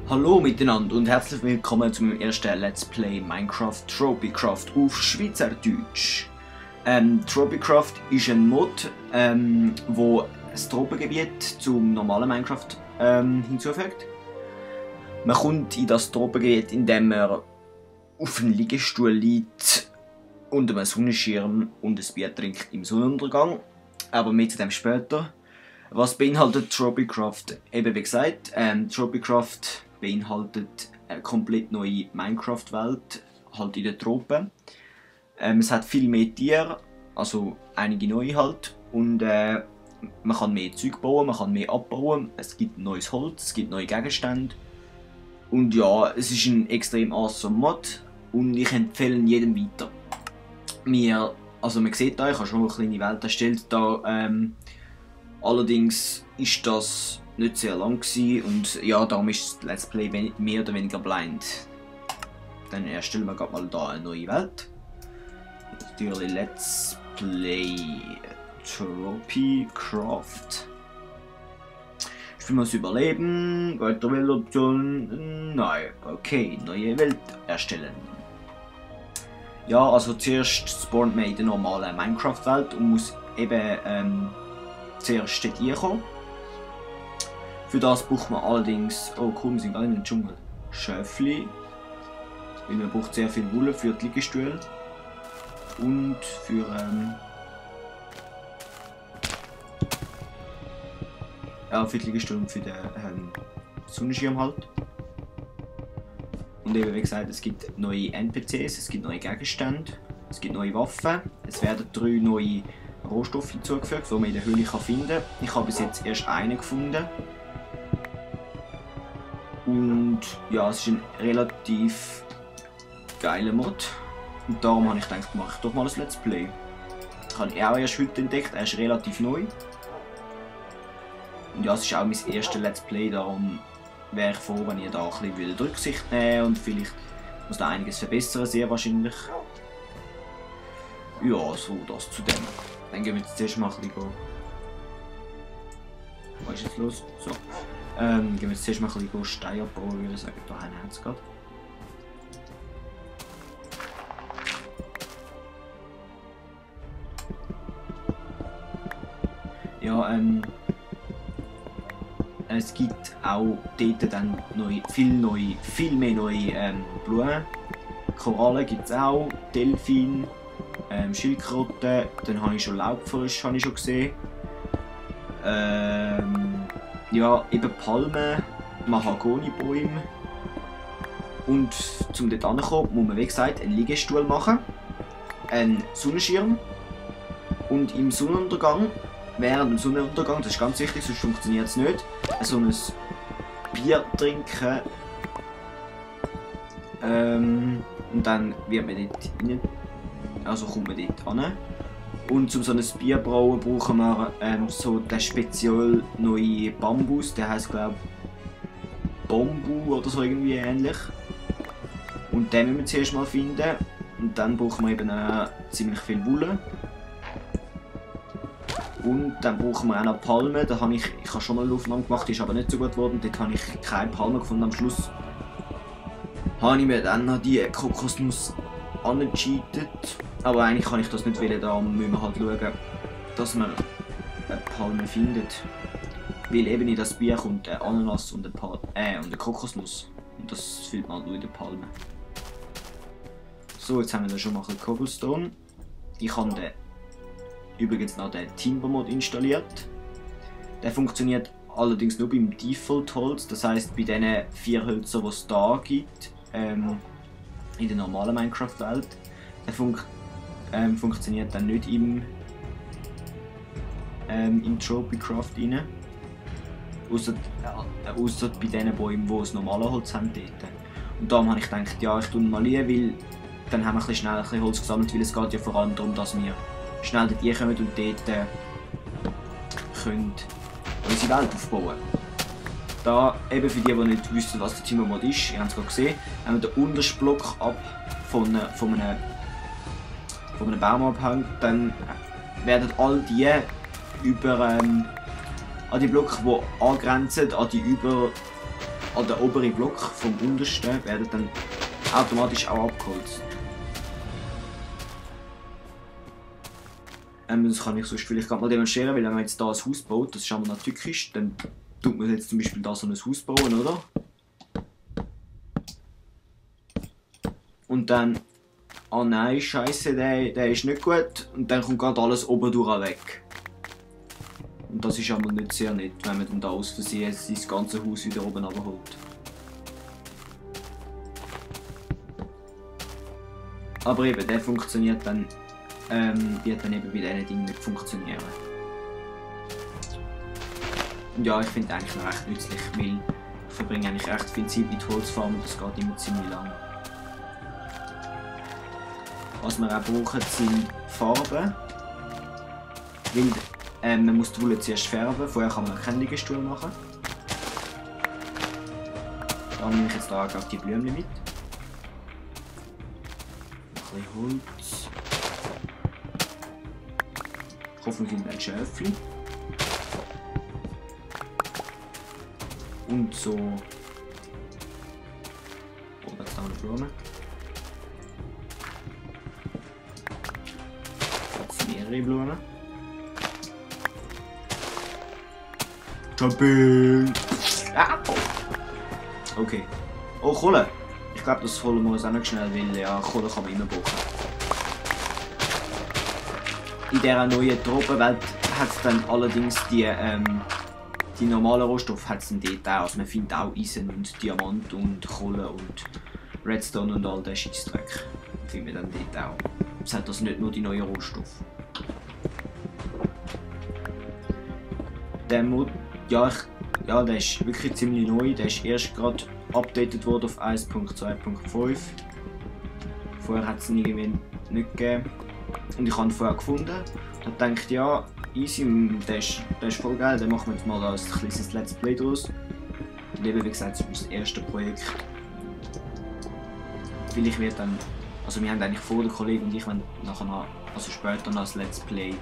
Hallo miteinander und herzlich willkommen zu meinem ersten Let's Play Minecraft Tropycraft auf Schweizerdeutsch. Tropycraft ist ein Mod, wo das Tropengebiet zum normalen Minecraft hinzufügt. Man kommt in das Tropengebiet, indem man auf einem Liegestuhl liegt, unter einem Sonnenschirm und ein Bier trinkt im Sonnenuntergang. Aber mehr zu dem später. Was beinhaltet Tropycraft? Eben wie gesagt, Tropycraft beinhaltet eine komplett neue Minecraft-Welt, halt in den Tropen. Es hat viel mehr Tiere, also einige neue halt. Und man kann mehr Zeug bauen, man kann mehr abbauen. Es gibt neues Holz, es gibt neue Gegenstände. Und ja, es ist ein extrem awesome Mod und ich empfehle ihn jedem weiter. Also man sieht da, ich habe schon eine kleine Welt erstellt. Da, allerdings ist das nicht sehr lang gewesen und ja, darum ist das Let's Play mehr oder weniger blind. Dann erstellen wir gerade mal da eine neue Welt. Natürlich Let's Play Tropycraft. Spielen wir das Überleben, weitere Weltoption, nein, okay, neue Welt erstellen. Ja, also zuerst spawnt man in der normalen Minecraft-Welt und muss eben zuerst dort reinkommen. Für das braucht man allerdings, oh cool, wir sind gerade in den Dschungel, Schöfli, weil man braucht sehr viel Wolle für die Liegestühle und für für die Liegestühle und für den Sonnenschirm halt. Und eben wie gesagt, es gibt neue NPCs, es gibt neue Gegenstände, es gibt neue Waffen, es werden 3 neue Rohstoffe hinzugefügt, die man in der Höhle finden kann. Ich habe bis jetzt erst einen gefunden. Und ja, es ist ein relativ geiler Mod. Und darum habe ich gedacht, mache ich doch mal ein Let's Play. Ich habe ihn auch erst heute entdeckt, er ist relativ neu. Und ja, es ist auch mein erstes Let's Play, darum wäre ich froh, wenn ihr da ein bisschen Rücksicht nehmen und vielleicht muss da einiges verbessern, sehr wahrscheinlich. Ja, so das zu dem. Dann gehen wir jetzt zuerst mal ein bisschen was ist jetzt los? So. Gehen wir jetzt zuerst mal ein bisschen Steine abbauen, würde ich sagen. Da haben wir es gerade. Ja, es gibt auch dort dann viel mehr neue Blumen. Korallen gibt es auch, Delfin, Schildkröten, dann habe ich schon Laubfrosch gesehen. Ja, eben Palmen, Mahagonibäume. Und um dort hinzukommen, muss man wie gesagt einen Liegestuhl machen, einen Sonnenschirm und im Sonnenuntergang, während dem Sonnenuntergang, das ist ganz wichtig, sonst funktioniert es nicht, so ein Bier trinken und dann wird man dort rein, also kommt man dort hin. Und um so ein Bier brauen brauchen wir so den speziell neuen Bambus, der heisst glaube ich Bambu oder so irgendwie ähnlich. Und den müssen wir zuerst mal finden und dann brauchen wir eben ziemlich viel Wolle. Und dann brauchen wir auch noch Palmen, da habe ich habe schon mal eine Aufnahme gemacht, die ist aber nicht so gut geworden, dort habe ich keine Palmen gefunden. Am Schluss habe ich mir dann noch die Kokosnuss angecheatet. Aber eigentlich kann ich das nicht wählen, da müssen wir halt schauen, dass man eine Palme findet. Weil eben in das Bier kommt eine Ananas und eine Kokosnuss. Und das findet man halt nur in der Palme. So, jetzt haben wir da schon mal ein bisschen Cobblestone. Ich habe übrigens noch den Timber Mod installiert. Der funktioniert allerdings nur beim Default Holz, das heisst bei den 4 Hölzern, die es da gibt, in der normalen Minecraft-Welt. Der funktioniert dann nicht im Tropycraft rein. Ausser bei den Bäumen, die das normale Holz haben dort. Und darum habe ich gedacht, ja, ich tue mal rein, weil dann haben wir schnell ein bisschen Holz gesammelt, weil es geht ja vor allem darum, dass wir schnell dort reinkommen und dort können unsere Welt aufbauen. Da, eben für die nicht wissen, was der Timber Mod ist, ihr habt es gerade gesehen, wenn man den untersten Block ab von einem Baum abhängt, dann werden all die über an die Blöcke, die angrenzen an die an den oberen Block vom untersten werden dann automatisch auch abgeholzt. Das kann ich sonst vielleicht gerade mal demonstrieren, weil wenn man jetzt hier ein Haus baut, das ist einmal noch tückisch, dann tut man jetzt zum Beispiel da so ein Haus bauen, oder? Und dann, ah nein, scheiße, der ist nicht gut, und dann kommt gerade alles oben durch weg. Und das ist aber nicht sehr nett, wenn man dann da aus Versehen sein ganze Haus wieder oben runterholt. Aber eben, der funktioniert dann, wird dann eben bei diesen Dingen nicht funktionieren. Und ja, ich finde eigentlich noch recht nützlich, weil ich verbringe eigentlich recht viel Zeit mit Holzfarmen und das geht immer ziemlich lang. Was wir auch brauchen, sind Farben. Weil man muss die Wolle zuerst färben, vorher kann man keinen Liegestuhl machen. Da nehme ich jetzt da auch die Blümchen mit. Ein bisschen Holz. Ich hoffe, wir finden ein Schäfchen. Und so. Oh, da ist auch eine Blume. Jetzt mehrere Blumen. Jumping! Ah! Okay. Oh, Kohle! Ich glaube, das holen wir uns auch nicht schnell, weil ja, Kohle kann man immer brauchen. In dieser neuen Tropenwelt hat es dann allerdings die normalen Rohstoffe hat's dann dort auch. Also man findet auch Eisen und Diamant und Kohle und Redstone und all den Scheissdreck. Finden wir dann dort auch. Es hat also nicht nur die neuen Rohstoffe. Der Mod, ja, der ist wirklich ziemlich neu. Der ist erst gerade updated worden auf 1.2.5. Vorher hat es ihn irgendwie nicht gegeben. Und ich habe ihn vorher gefunden. Und dachte, ja, easy, der ist voll geil, dann machen wir jetzt mal ein kleines Let's Play draus. Und eben, wie gesagt, das ist das erste Projekt. Vielleicht wird dann, also wir haben eigentlich vor, der Kollege und ich wollen nachher noch, also später noch ein Let's Play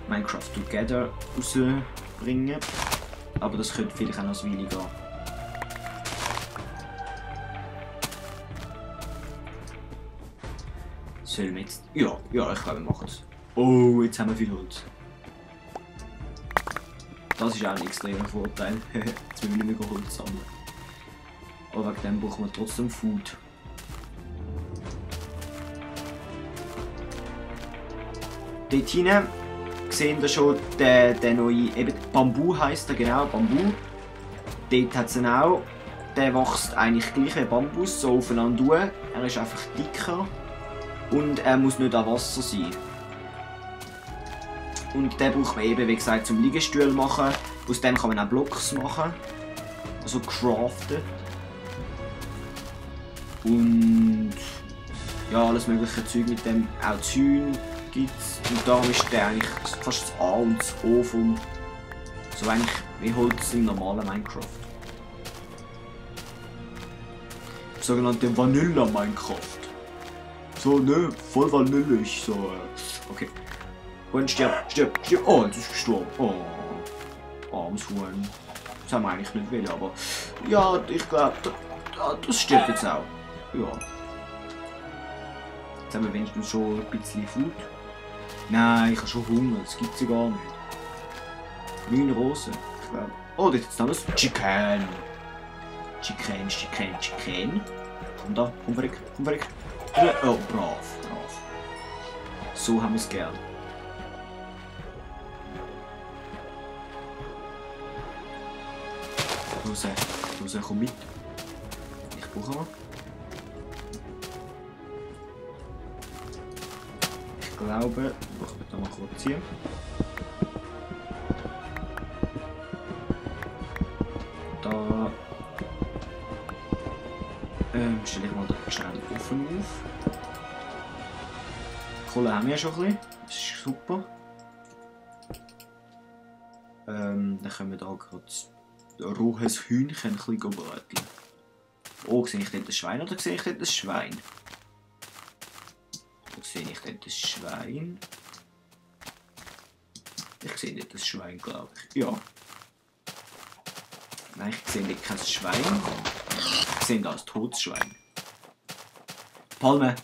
Minecraft Together rausbringen. Aber das könnte vielleicht auch noch eine Weile gehen. Sollen wir jetzt? Ja, ich glaube, wir machen es. Oh, jetzt haben wir viel Holz. Das ist auch ein extremer Vorteil. Jetzt müssen wir nicht mehr Holz sammeln. Aber wegen dem brauchen wir trotzdem Food. Dort hinten sehen wir schon den neuen, eben Bambu heisst der, genau, Bambu. Dort hat es ihn auch. Der wächst eigentlich gleich wie Bambus, so aufeinander durch. Er ist einfach dicker. Und er muss nicht an Wasser sein. Und den braucht man eben, wie gesagt, zum Liegestuhl machen. Aus dem kann man auch Blocks machen. Also craften. Und ja, alles mögliche Zeug mit dem. Auch Zäune gibt es. Und darum ist der eigentlich fast das A und das O vom. So eigentlich wie Holz im normalen Minecraft. Sogenannte Vanilla Minecraft. So, ne, voll vanillig, so. Okay. Und stirb. Oh, jetzt ist gestorben. Oh, armes Huhn. Das haben wir eigentlich nicht wollen, aber ja, ich glaube, das stirbt jetzt auch. Ja. Jetzt haben wir wenigstens schon ein bisschen Food. Nein, ich habe schon Hunger, das gibt es ja gar nicht. 9 Rosen, ich glaube. Oh, das ist jetzt noch das Chicken. Chicken. Komm da, komm weg. Oh, brav. So haben wir es gern. Rose, komm mit. Ich brauche mal. Ich glaube, ich muss da mal kurz ziehen. Da stelle ich mal den schnell offen auf. Kohle haben wir ja schon ein bisschen. Das ist super. Dann können wir da gerade rohes Hühnchen ein bisschen braten. Oh, sehe ich dort das Schwein oder sehe ich dort das Schwein? Oder sehe ich dort das Schwein? Ich sehe dort das Schwein, glaube ich. Ja. Nein, ich sehe nicht kein Schwein. Ich sehe da ein totes Schwein. Palme!